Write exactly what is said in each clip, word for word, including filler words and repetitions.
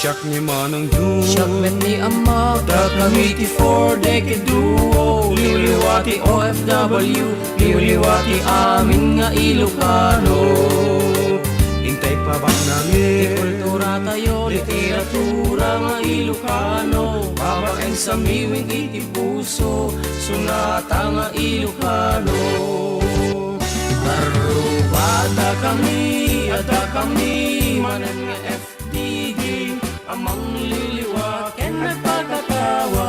Siak ni Manong Jun. Siak met ni Ammak. Dakami ti Four Decade Duo. Liwliwa ti O F W. Liwliwa ti amin nga Ilocano. Intay pabaknangin ti kultura tayo, literatura nga Ilocano. Babaen sa miwing iti puso, sonata nga Ilocano. Arrubadakami, addakami manen nga F D G, a mangliliwa ken nagpakatawa.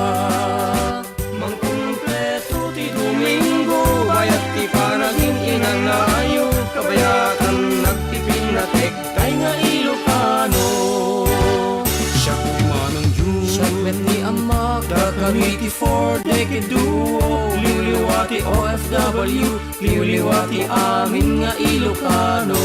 Mangkumpleto ti Domingo, bayat ti panagin-inanayo, kabayatan nagpipinnatek tay nga Ilocano. Siak ni Manong Jun. Siak met ni Ammak. Dakami ti Four Decade Duo. Liwliwa ti O F W. Liwliwa ti amin nga Ilocano.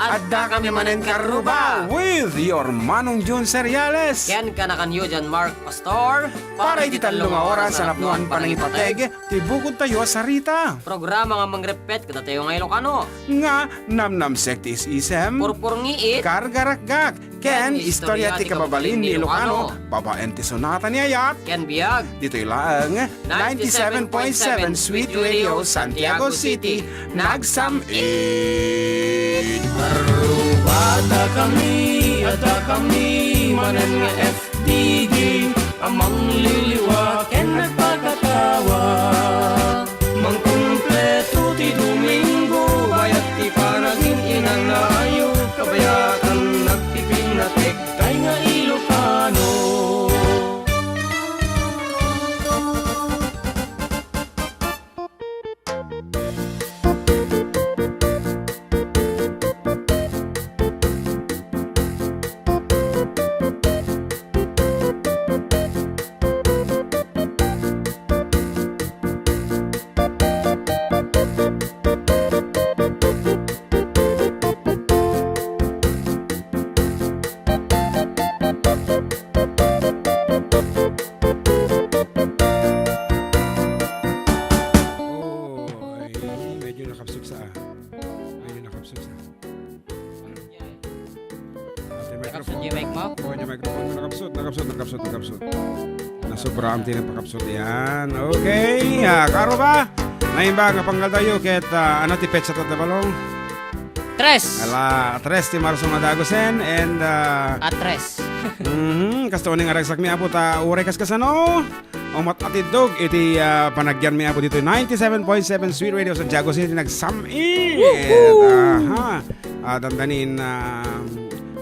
Addakami manen karruba. With your Manong Jun Seriales. Ken kanakanyo, John Mark Pastor. Para iti tallo nga oras a napnoan panangipateg ti bukod tayo a sarita. Programa nga mangrepet kadatayo nga Ilocano. Nga namnamsek ti is-isem. Purpurngiit. Kargarakgak. Ken istorya ti kababalin ni Ilocano. Babaen ti sonata ni ayat. Ken biag. Ditoy laeng, ninety-seven point seven Sweet Radio, Santiago City, nagsam-it. Arrubadakami, addakami manen nga F D G, a mangliliwa ken nagpakatawa. Mangkumpleto ti Domingo, bayat ti panagin-inanayo, kabayatan nagpipinnatek tay nga Ilocano. Oh, ay, medyo nakapsuksa, ah. Medyo nakapsuksa. Ate, nakapsut microphone. Yung mic mo? Oh, yung microphone mo. Nakapsut, nakapsut, nakapsut, nakapsut. Nasobra ang tinapakapsut yan. Okay, ah, karo ba? Naimbag nga panggaldayo ket, ah, ano ti petsa ta, Balong? Tres. Ala, tres ti Marso nga dagusen and, ah, A tres. Mhm, kastoy nga ragsakmi, Apo, ta uray kas kasano? Umat atiddog iti, ah, panagyanmi, Apo, ditoy ninety-seven point seven Sweet Radio Santiago City, nagsam-it. Woohoo! Aha. Ah, dandanin, ah,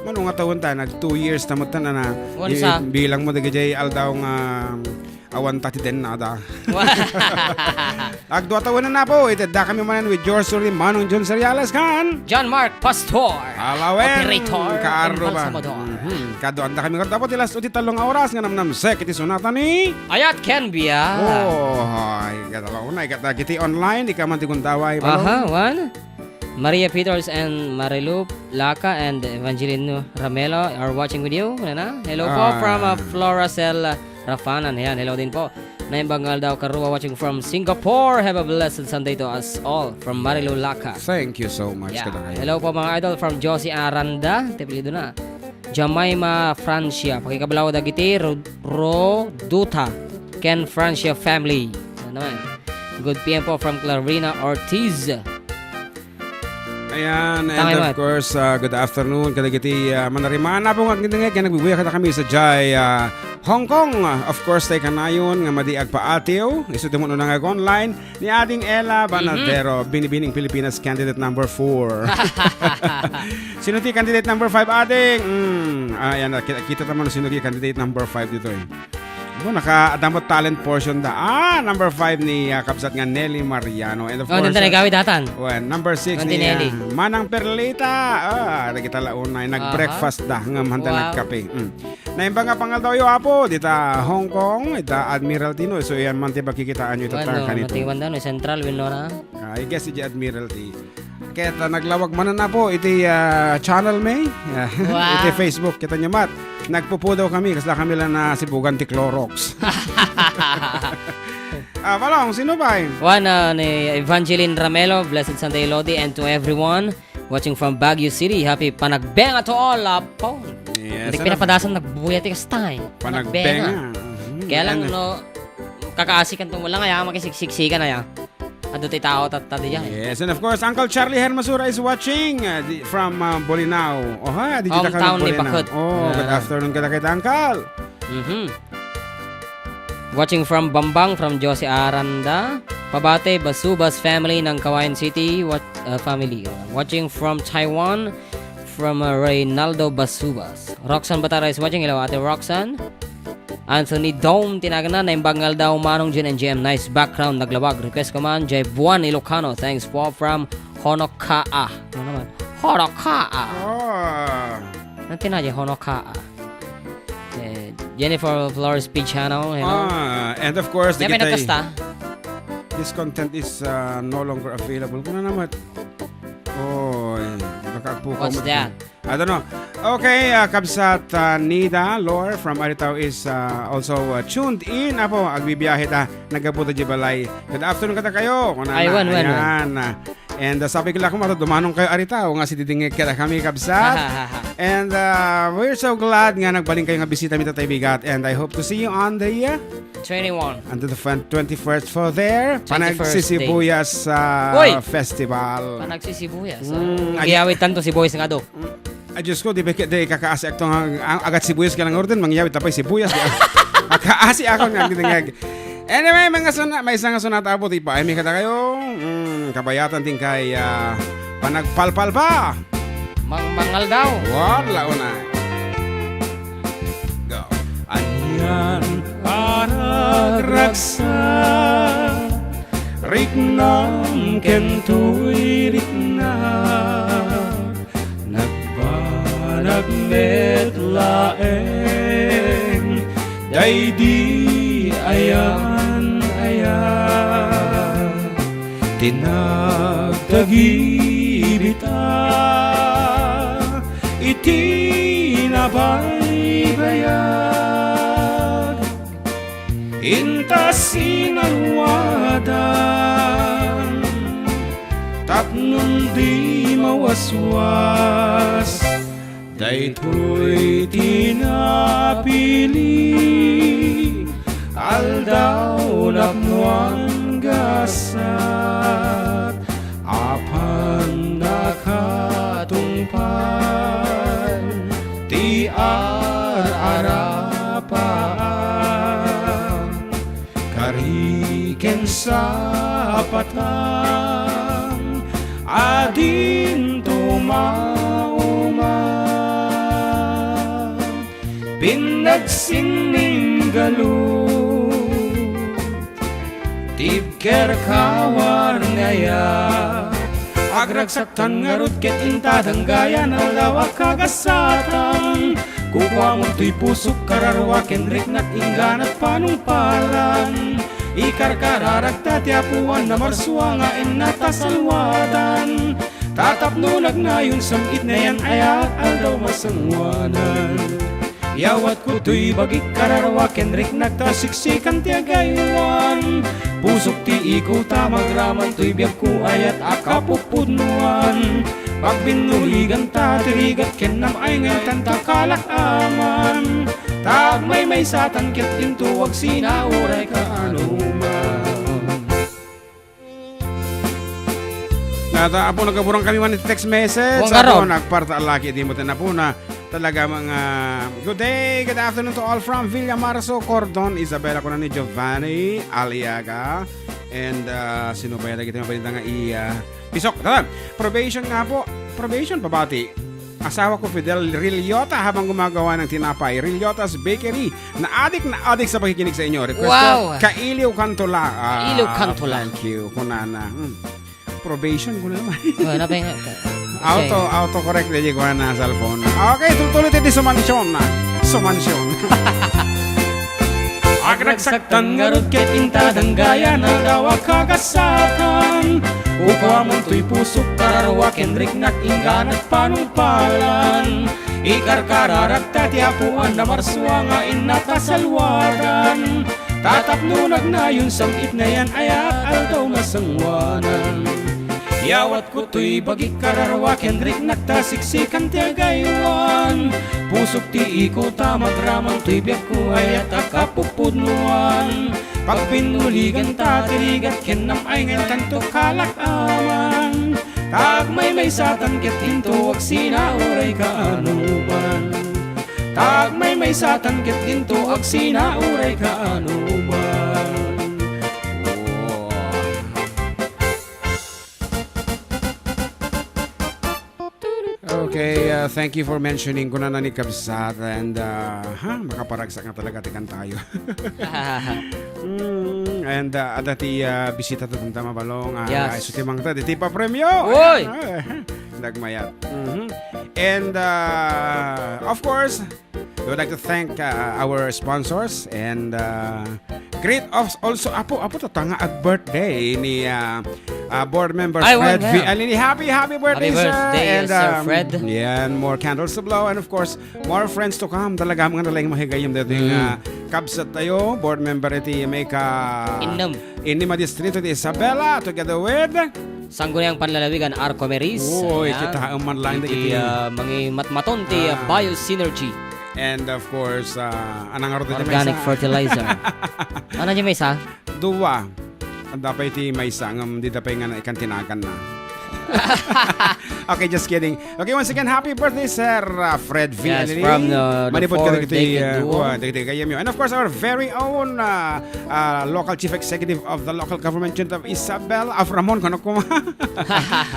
mano nga tawen ta, nag two years ta met ta, na, Unsa? Bilang mo dagiti aldaw nga awan ta ti dennada. Agdua tawen na, Apo, iti addakami manen with yours truly, Manong Jun Seriales ken John Mark Pastor. Alawen, operator, kaaro ba? Embalsamador. Mhm. Kaduandakami kadapo ti las-, ti tallo nga oras nga namnamsek iti sonata ni Ayat ken Biag. Oh, ay, katalaw na, ikat dagiti online, ikaman ti gundaway, Balong. Aha, one. Maria Peters and Marilu Laca and Evangeline Ramelo are watching with you. Ano na? Hello po, ah, from, uh, Floracel, uh, Rafanan. Ayan, hello din po. Naimbag nga aldaw, karua, watching from Singapore. Have a blessed Sunday to us all. From Marilu Laca. Thank you so much, yeah, kadakayo. Hello po, mga idol, from Josie Aranda. Ti apelyido na. Jemima Francia. Pakikabalaw dagiti Ro-, Roduta ken Francia family. Ano naman? Good P M po from Clarina Ortiz. Ayan, and of course, uh, good afternoon kadagiti, uh, manariman. Apo nga agdingdingeg ken nagbibuyag kadakami sadiay, uh, Hong Kong. Of course, tay kanayon nga madi agpaatiw. Isu ti umuna nga ag-online ni Ading Ella Banadero, mhm, Binibining Pilipinas candidate number four. Sino ti candidate number five, Ading? Mm, ayan, kita, kita ta man sino ti candidate number five ditoy. Amo, naka-, adda met talent portion da. Ah, number five ni, ah, kabsat nga Nelly Mariano. And of course, ah, nagawid atan. Well, number six ni, ah, Manang Perlita. Ah, dagita la unay. Aha. Nag-breakfast da, ngem handa nagkape. Mm. Naimbag nga pangaldawyo, Apo, dita Hong Kong, ita Admiralty, no? So, yan man ti makikitaanyo ita kanito. Matiwan da, no? Central, wenno na? Ah, I guess, iti Admiralty. Ket, ah, naglawag manen, Apo, iti, ah, channel mi. Wow. Iti Facebook, kita nyo met. Nagpupudawkami, kasla kami la nasibugan ti Clorox. Ah, Balong, sino pay? One, ah, ni Evangeline Ramelo, blessed Sunday, Lodi, and to everyone watching from Baguio City, happy Panagbenga to all, Apo. Yes, Dagiti ano? Pinapadasan, nagbuya ti kasta, eh. Panagbenga. Panagbenga. Mhm. Kaya lang, ano? No, kakaasikan to mo lang, aya, makisiksiksikan, aya. Adu ti tao, tatta, di yan, eh. Yes, and of course, Uncle Charlie Hermasura is watching, uh, di, from, uh, Bolinao. Oh, ha, di kita ka Hometown ni Bolinao. Bakut. Oh, good Ah. afternoon kadakita, Uncle. Mhm. Watching from Bambang, from Josie Aranda. Pabati, Basubas family ng Cauayan City. What, uh, family? Watching from Taiwan, from, uh, Reynaldo Basubas. Roxanne Batara is watching. Hello, Ate Roxanne. Anthony Dome, tinagna, naimbag nga aldaw, Manong Jun and J M. Nice background, naglawag. Request ko man, Jay Buan Ilocano. Thanks po from Honokaa. Ano naman? Honokaa. Ah. Ano tinaje? Honokaa. Eh, Jennifer Flores Pidgeano, you know? Ah, and of course, Kaya may dagitay, nagkasta? This content is, uh, no longer available. Kuna naman. Oy, baka po What's ka mo- that? I don't know. Okay, uh, Kabsat, uh, Nida Lor from Aritao is, uh, also, uh, tuned in. Apo, agbibiyahe ta. Naggapu ta di balay. Good afternoon kada kayo. Kuna Ay, na, wan, wan, wan. Ayan, uh, And, uh, sabi ko lang, "Kung matadumanon kayo, Arita, o nga si Didingig kada kami, kabsat." And, uh, we're so glad nga nagbaling kayo nga bisita, mi tatay bigat. And I hope to see you on the, uh, Twenty-one. On the twen-, twenty-first for their twenty-first Panagsisibuyas, uh, Uy! Festival. Panagsisibuyas, ah. Mm, Agi-, awit tanto si Boys nga do. Mm, ay, Diyos ko, di ba, di kakaasi akto nga, ang agat sibuyas ka lang orden, mangyawit tapay sibuyas. Akaasi ako nga, ginangag. Anyway, mga suna-, may isang sunat apo, ti paay mi kadakayo. Mm, kabayatan ti kay, ah, panagpalpalpa. Mangmangal daw. Wala una. Go. Anian aragragsa, riknam ken toy rikna. Nagbanag met laeng daydi ayan-ayan ti nagtagibita iti nabaybayag. Inta sinalwadan tapnon di mawaswas. Daytoy ti napili, aldaw napnoan gasat. Apan nakatungpal ti ar-arapaan, kari ken sapatan a dinto mauma. Pinagsinninggalu ti ibker kawan nga aya. Agragsaktan ngarud ket inta danggayan, aldaw a kagasatan. Kukuamon toy pusok, kararua ken riknak, ingganat panungpalan. Ikarkararagta ti Apuan, namarsua nga inna ta salwadan. Ta tapno nagnayon, sam-it nayan-ayat, aldaw masanguanan. Yawatko toy bagik, kararua ken riknak, ta siksikan ti agaywan. Pusok ti ikaw ta magraman, toy biagko ayat a kapupudnoan. Pagbinnuriganta ti rigat ken nam-ay nga itanta kalak-aman. Ta agmaymaysatan ket intuwag sina, uray kaano man. Nata, apo, nagkaburang kami man iti text message. Buang Apo, karo. Nagparta a laki, di mo tinapuna. Talaga, mga, good day, good afternoon to all from Villa Marso, Cordon, Isabela, kuna ni Giovanni Aliaga. And, ah, sino ba yan? Kita mabalita nga iya. Pisok, tara. Probation nga po. Probation, pabati. Asawa ko, Fidel Riliota, habang gumagawa ng tinapay. Riliota's Bakery. Naadik na adik sa pakikinig sa inyo. Request ko, Wow! Kailiw Kantola. Ah, Kailiw Kantola. Thank you, kunana. Hmm. Probation ko na naman. Oh, ano pa yung, Auto, okay. Autocorrect na di ko na cellphone. Okay, tutuloy tayo di sumansyon na. Sumansyon. Agragsaktan ngarud ket inta danggayan, aldaw a kagasatan. Ukuamon toy pusok, kararua ken riknak, ingganat panungpalan. Ikarkararagta ti Apuan, namarsua nga inna ta salwadan. Ta tapno nagnayon, sam-it nayan-ayat, aldaw masanguanan. Yawatko toy bagik, kararua ken riknak, ta siksikan ti agaywan. Suktiiko ta magraman toy biagko, ayat a kapupudnoan. Pagpinnuligan ta ti rigat ken nam-ay nga intanto kalak-aman. Ta agmaymaysatan ket dinto agsina uray kaanuman. Ta agmaymaysatan ket dinto agsina uray kaanuman. Oh. Okay, uh, thank you for mentioning, kunana ni Kabsat, and, uh, ha, makaparagsak nga talaga ti kantayo. Mm, and, uh, adda ti, uh, bisita ta, tama, Balong, uh, Yes. Isu ti mangted iti papremio. Uy! Ah, nagmayat. Mhm. And, uh, of course, we would like to thank, uh, our sponsors and, uh, greet us also, Apo, Apo, ta nga ag-birthday ni, uh, uh, board member Ay, Fred wan V. nga. Alini. Happy, happy birthday, Happy sir. birthday, And, Sir um, Fred. Yan, more candles to blow. And of course, more friends to come. Talaga, mga nalayang mahigayam dito yung, Mm. uh, kabsat tayo, board member iti may ka Innem. Innem a distrito ti Isabela, together with Sangguniang Panlalawigan, Arco Meris. Uy, Ayan. Kitaem man lang Iti, dagiti ah, mangimatmaton ti, ah, Ah. Biosynergy. And of course, ah, anang ardo ti Organic maysa? fertilizer. Ano di maysa? Dua. Adda pay ti maysa, ngem dida pay nga naikantinagan na. Okay, just kidding. Okay, once again, happy birthday, Sir, uh, Fred V. Yes, Alini. From the, the Manipod ka four dagiti, Decade uh, Duo. uh, dagiti gayyemyo. And of course, our very own, uh, uh, local chief executive of the local government unit of Isabela, of Ramon, kano kuma?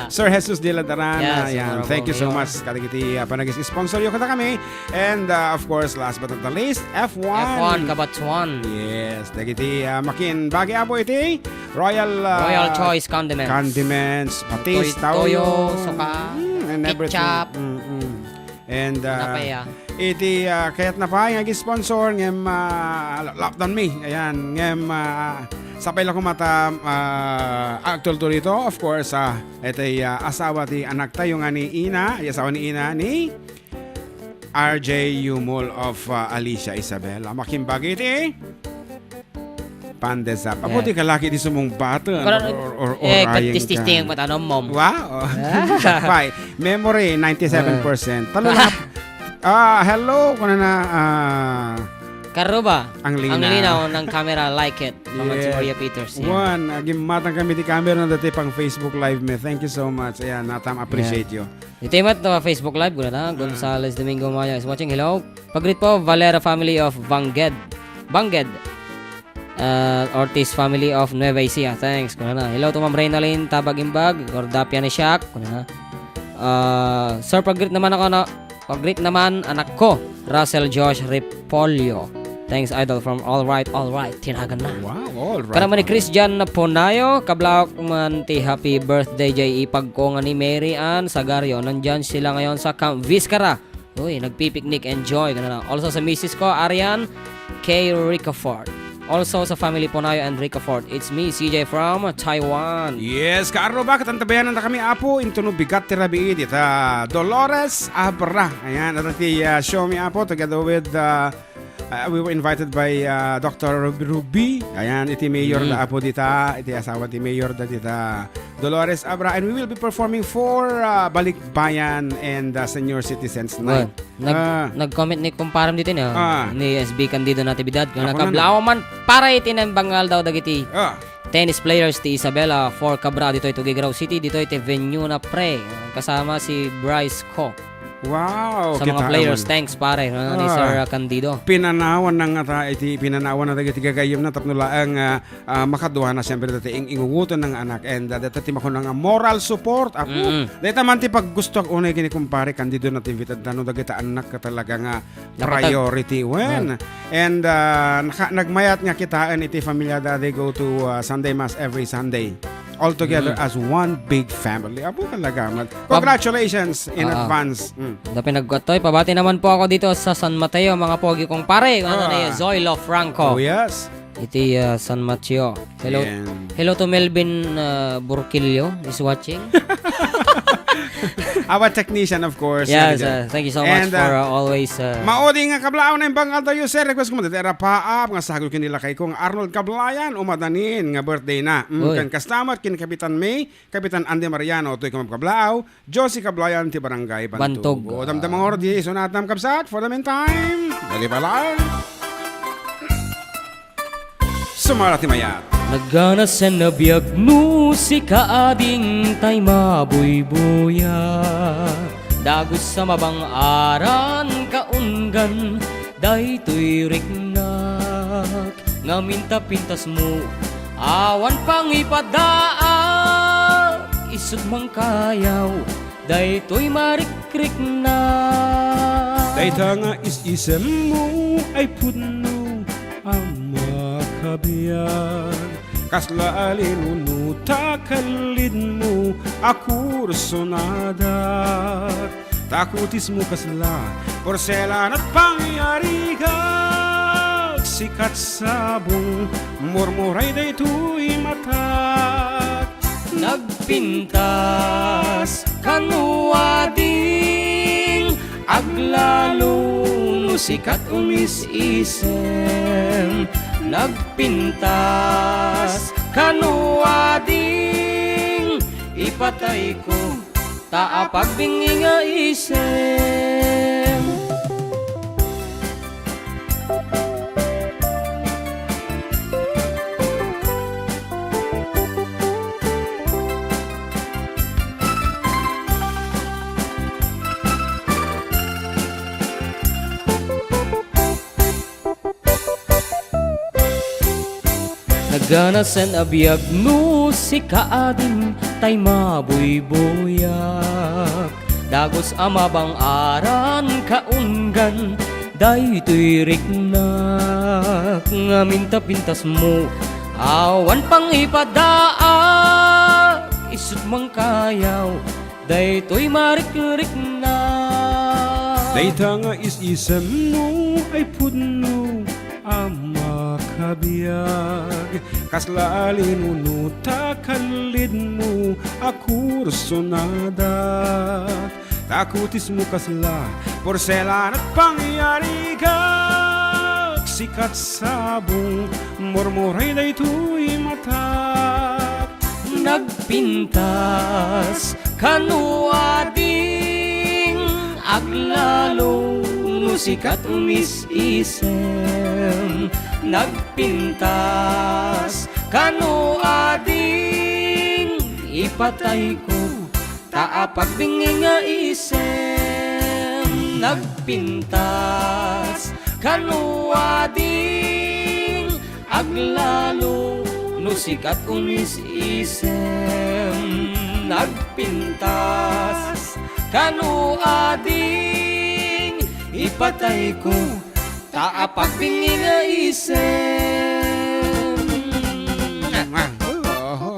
Sir Jesus de la Darana. Yes, Yan. Honorable Thank you so Mayor. much. Kadagiti, uh, panagis-sponsor yo kada kami. And, uh, of course, last but not the least, F one. F one, Kabatsuan. Yes, dagiti, uh, makin bagi, Apo, iti Royal, uh, Royal Choice Condiments. condiments, patis, Toy-, toyo, toyo, suka, mm, and everything. ketchup. Mm-mm. And, uh, Napaya. iti, uh, kayat na pay nga agi-sponsor, ngem, uh, la-, lapdan mi. Ayan, ngem, uh, sapay la kumata, uh, agtultulito, of course, uh, iti, uh, asawa ti anak tayo nga ni Ina, ay asawa ni Ina ni R J Yumol of, uh, Alicia Isabel. Makimbag iti Pan de Zap. Apo, Yeah. di ka lagi di sumungbat, ano, Karon, or, or, or eh, ayeng ka. Pagtististing ang mata, no, mom? Wow. Ah. Sapay. Memory, ninety-seven percent. Ah. Talulap. Ah, hello, kuna na, ah, Karuba. Ang linaw. Ang linaw ng camera, like it. Paman si Yes. Maria Peters, yeah. Juan, ah, gimmatang kami di camera na dati pang Facebook Live me. Thank you so much. Ayan, Natam, appreciate Yeah. you. Iti met, uh, Facebook Live, kuna na, Ah. Gonzales Domingo Maya is watching. Hello. Pagreet po, Valera family of Banged. Banged. Uh, Ortiz family of Nueva Ecija. Thanks, kuna na. Hello to Ma'am Reynalyn Tabag Imbag, Gordapia ni Shaq, kuna na. Uh, sir, pagreet naman ako na, pagreet naman anak ko, Russell Josh Repolio. Thanks, idol, from All Right, All Right. Tinagan na. Wow, all right, Para man ni all right. Christian Ponayo, kablawak man ti happy birthday, jay ipag ko nga ni Mary Ann Sagario. Nandyan sila ngayon sa Camp Vizcara. Uy, nagpipiknik, enjoy, ganun lang. Also sa misis ko, Arian K. Ricafort. Also sa family Ponayo and Ricafort. It's me, C J from Taiwan. Yes, kaaro ba? Katantabayanan na kami, Apo. Intuno bigat ti rabii dita Dolores Abra. Ayan, at ti, ah, show me, Apo, together with, ah, ah, we were invited by, ah, Doctor Ruby. Ayan, iti mayor Mm. da, Apo, dita. Iti asawa ti mayor da dita Dolores Abra. And we will be performing for, ah, Balikbayan and, ah, Senior Citizens Night. Well, Nag-, Ah. nag-comment ni kumparem dito niya, Ah. ni S B Candido Natividad, nga Ako na, nakablaaw man para iti naimbag nga aldaw dagiti Ah. tennis players ti Isabela for Cabra ditoy Tuguegarao City, ditoy ti venue na pre. Kasama si Bryce Ko. Wow, Sa mga kita players, naman. Thanks, pare, no, ni Ah. Sir Candido. Pinanawan na nga ta, iti pinanawan na dagiti gagayyem na tapno laeng, ah, ah, makadua na siyempre dati ing-, inguguton nga anak and, ah, dati ti makuna nga moral support, Apo. Mm-mm. Dayta man ti paggustuak unay ken ni kumpare Candido Natividad, no, dagita annak talaga nga Dapat ag- priority wen. Ah. And, ah, naka-, nagmayat nga kitaen iti familia da, they go to, ah, Sunday Mass every Sunday. All together Mm. as one big family. Apo talaga, man. Pab- Congratulations in Ah. advance. Mm. Da pinagkatoy, pabati naman po ako dito sa San Mateo, mga pogi kong pare. Ano Ah. na yun? Zoilo Franco. Oh, yes. Iti, ah, San Mateo. Hello, Ayan. hello to Melvin, ah, Burquillo is watching. Our technician, of course, Yes, Ate Jo. uh, thank you so much And, uh, for, uh, always, uh, maudi nga kablaaw na imbang aldaw, sir. Request ko mo, dati era paap, nga sagol ken ni lakay ko, nga Arnold Kablayan, umadanin, nga birthday na. Mm, Uy. Kan customer, ken Kapitan May, Kapitan Andy Mariano, toy kumab kablaaw, Josie Kablayan, ti Barangay Bantog. Bantog. O, damdamang ordi, isunat nam kabsat. For the meantime, dali pa lang. Sumara ti mayat. Naganasen a biag no sika ading tay mabuybuyak. Dagus a mabang-aran kaunggan daytoy riknak. Ngamin ta pintasmo, awan pangipadaak. Isut' mangkayaw, daytoy marikriknak. Dayta nga is-isemmo ay pudno a makabiag. Kasla a linuno ta kallidmo a kursonadak. Ta kutismo kasla porselan a pangyarigak. Sikat sabong, murmuray daytoy matak. Nagpintas kano ading, aglalo no sikat umis-isem. Nagpintas kano ading, ipatayko ta apagbingi nga isem. Naganasen a biag no sika ading tay mabuybuyak. Dagus a mabang-aran kaunggan daytoy riknak. Ngamin ta pintasmo, awan pangipadaak. Isut' mangkayaw, daytoy marikriknak. Dayta nga is-isemmo ay pudno a makabiag. Kasla a linuno ta kallidmo a kursonadak. Ta kutismo kasla porselan a pangyarigak. Sikat sabong, murmuray daytoy matak. Nagpintas kano ading, aglalo no sikat umis-isem. Nagpintas kano ading, ipatayko ta apagbingi nga isem. Nagpintas kano ading, aglalo no sikat umis-isem. Nagpintas kano ading, ipatayko ta apagbingi nga isem. Oho.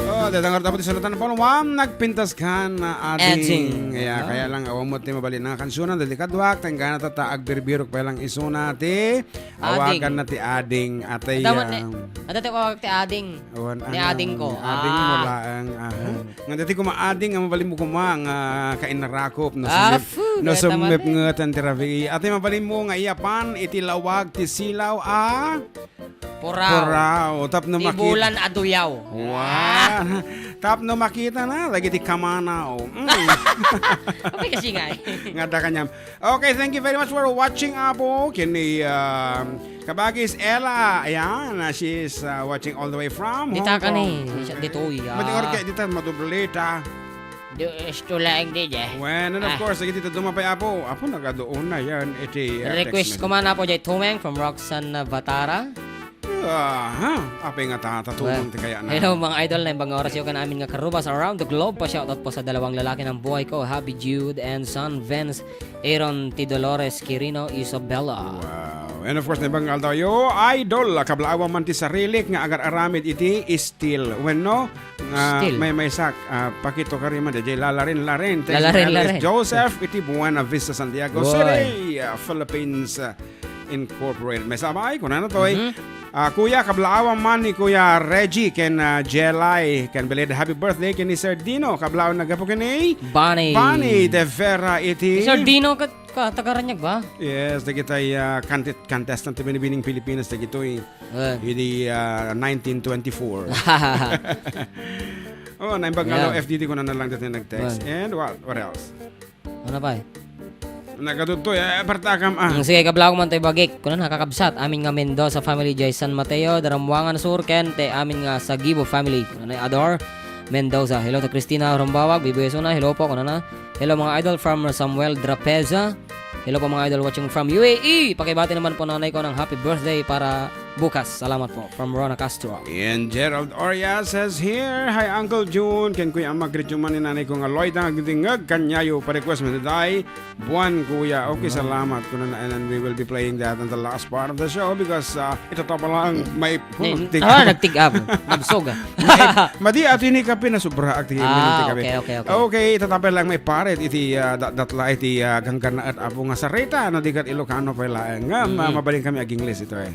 Oh, dayta nga rod, tapno ti sulatan, Paul, wan, nagpintas kan ading. Ading. Kaya, Ah. kaya lang, awan mo ti mabalin nga kansunan, dati kaduak, tanggana ta, ta agbirbirok pa lang isuna ti, Ading. Awagan na ti ading, atay, Adda man ni, ah, adda ti awag ti ading. Awan, Ni ah, ading ko. ni ading mo Ah. laeng, ah. Hmm? Nga dati kuma ading, ang mabalin mo kuma, nga kainarakop, no, Ah, sumip, fu, no, dayta man sumip eh. nga tan ti rabii. Atay mabalin mo nga iyapan, iti lawag ti silaw, ah? Puraw. Puraw. Tapno Ti makit- bulan a duyaw. Wow. Tapno makita na, lagi ti kamanaw. Mm. Apay kasi nga eh. Nga da kanyam. Okay, thank you very much for watching, Apo. Kini, um, Kabagis Ella. Ayan, uh, she is, uh, watching all the way from Dita Hong ka Kong. ni, siya ditoy, ah. Madi orke, dita, madublita. Do, esto laeng di, eh. When, and of Ah. course, lagi dita dumapay, Apo. Apo, nagaduon na yan. Iti, uh, Request text message. Ko man, Apo, jay Tumeng from Roxanne Batara. Aha, apay nga ta-, tatumang Well, ti kayana. Hello, mga idol, naimbag nga oras yo ken amin nga karubas around the globe. Pa-shoutout po sa dalawang lalaki ng buhay ko, Happy Jude and son Vince, Aaron, ti Dolores, Quirino, Isabella. Wow. And of course, naimbag nga aldaw yo, idol, kablaawan man ti sarilik nga agar-aramid iti Steel. Wenno, nga Steel. Maymaysak, ah, pakito ka rin man, di jay Lalarin-larin. Thanks, Lalarin-larin. Joseph, iti Buena Vista, Santiago Woy. City, ah, Philippines, ah, Incorporated. May sabay, kunana toy. Mhm. Ah, kuya, kablaawan man ni Kuya Reggie ken, ah, Jelay. Ken belated happy birthday ken ni Sir Dino. Kablaawan naggapu ken ni Bani. Bani de Vera iti. Sir Dino, kat-, ka-, taga Raniag ba? Yes, dagitay, ah, contest-, contestant ti Binibining Pilipinas dagitoy. Eh. Idi, ah, nineteen twenty-four. Oh, naimbag nga Yan. F D D ko na lang dito nag-text. Yan. And what, what else? Ano pa eh? Nagatuttoy, eh, partakam, ah. Mm, sige, kablaaw man tayo bagik. Kunan, kakabsat, amin nga Mendoza family, jay San Mateo, Darambuangan Sur, ken te amin nga Sagibo family. Kunan, Ador Mendoza. Hello to Christina Rumbawag, Bibo Yasuna. Hello po, kunan na. Hello, mga idol from Samuel Drapeza. Hello po, mga idol watching from U A E. Pakibati naman po nanay ko ng happy birthday para bukas. Salamat po. From Rona Castro. And Gerald Oria says here, "Hi, Uncle Jun. Ken Kuya Ama, greet man ni nanay ko nga Lloyda nga agdingdingag kanyayo. Pa-request man day. Buwan, Kuya." Okay, salamat. Kunan, and then we will be playing that on the last part of the show because, uh, ito to pa lang may Ni-, nagtig-, ah, nagtig-, ah, nabsog, ah. Madi ato ini kape na sobra ak ti Ah, minute kape. Okay, okay, okay. Okay, ito to pa lang may paret iti, uh, dat-, datla iti, uh, ganggannaet Apo nga sarita, no, di kat Ilocano pa laeng. Nga, ma-, Mm. mabalin kami ag-Ingles ito eh.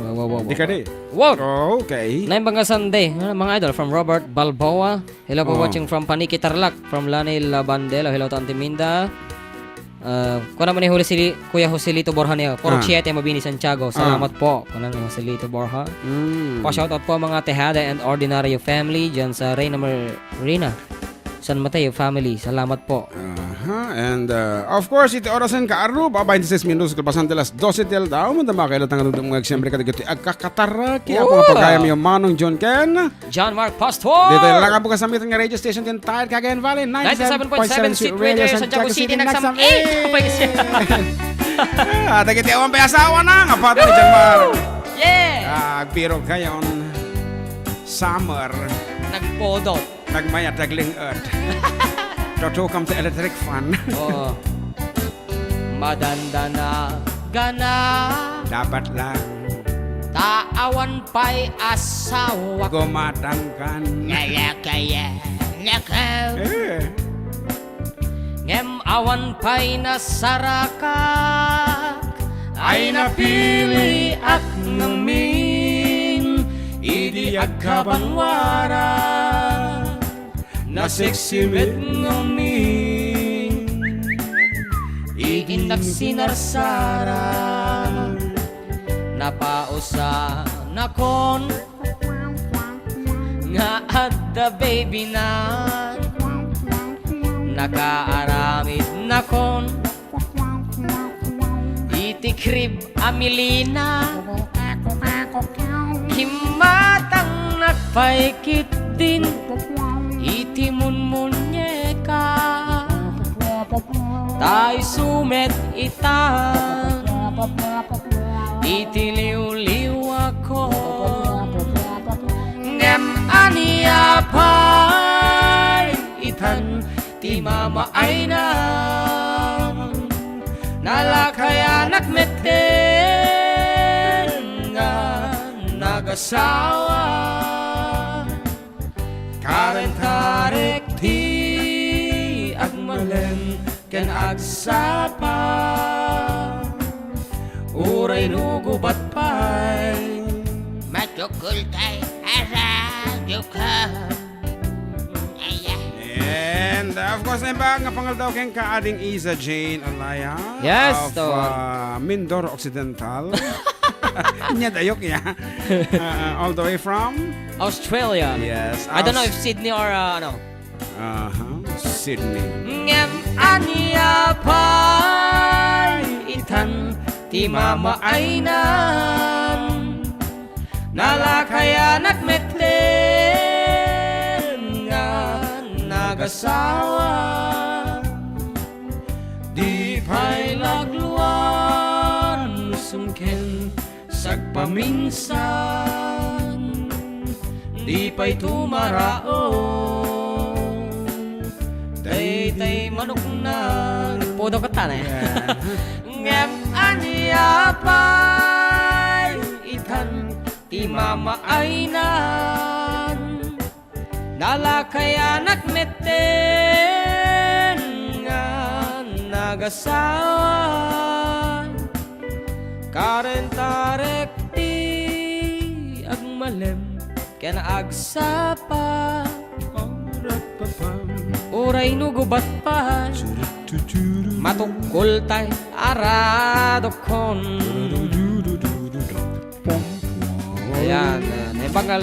Wow, wow, wow, Di wow. ka di. Wow. Okay. Naimbag nga Sunday, ah, mga idol, from Robert Balboa. Hello po, Oh. watching from Paniki, Tarlac, from Lani Labandelo. Hello to Auntie Minda. Ah, kuna mo ni Jose Li-, Kuya Joselito Borja niya, Purok Ah. Siete, Mabini, Santiago. Ah. Salamat po. Kuna ni Joselito Borja. Mm. Pa-shoutout po, mga Tejada and Ordinario family dyan sa Reina Marina. San Mateo family, salamat po. Aha, and, uh, of course, iti orasen kaaro, ba, twenty-six minutos, kalpasan ti alas doce ti aldaw, manda makailatang nga dumdum nga siyempre kadagiti agkakataraki, Oh! apo nga pagayam yo, Manong John Ken. John Mark Pastor! Dito lang ang bukas samitan nga radio station din tayo, Cagayan Valley, ninety-seven point seven Sweet Radio, Santiago City, nagsam-, eh, kapag siya. Ah, dagiti awan pa'y asawa na, nga pati ni John Mark. Yeah! Ah, agpirog kayon, summer. Nagpodot. Nagmayat, nagling-et. Tutukam ti electric fan. Oo. Madandana gana. Dapat lang. Ta awan pay asawa. Gumatangkan. Nalakaya, lakaw. Eh. Ngem awan pay nasarakak. Ay napiliak ngamin. Idi agkabanwara. Naseksi met ngamin. Idi nagsinarsara. Napausanakon nga adda baby na. Nakaaramidnakon iti crib a milina. Kimmatangnak pay ketdin iti munmunyeka. Ta isu met ita iti liwliwakon. Ngem ania pay itan ti mamaaynan. Nalakayanak metten nga nagasawa. Karentarek ti agmalem ken agsapa. Uray no gubat pay. Matukol kay aradyo ka. Ayan. And, uh, of course, naimbag nga pangaldaw kenka, Ading Isa Jane Alaya Yes, of, to. uh, Mindoro Occidental. Nya dayok ya. Uh, uh, all the way from Australia. Yes, I don't know Aus- if Sydney or, uh, ano. Aha, Sydney. Ngem ania pay itan ti mamaaynan. Nalakayanak metten nga nagasawa. Di pay lagluan sumken sagpaminsan. Di pay tumaraon. Daytay manokna. Pudo ka tan, eh. Yeah. Ngem ania pay itan ti mamaaynan. Nalakayanak metten nga nagasawa. Karentarek ti Ken agsapa, uray no gubat pay, matukkol tay aradokkon. Ayan, ayan. Naimbag nga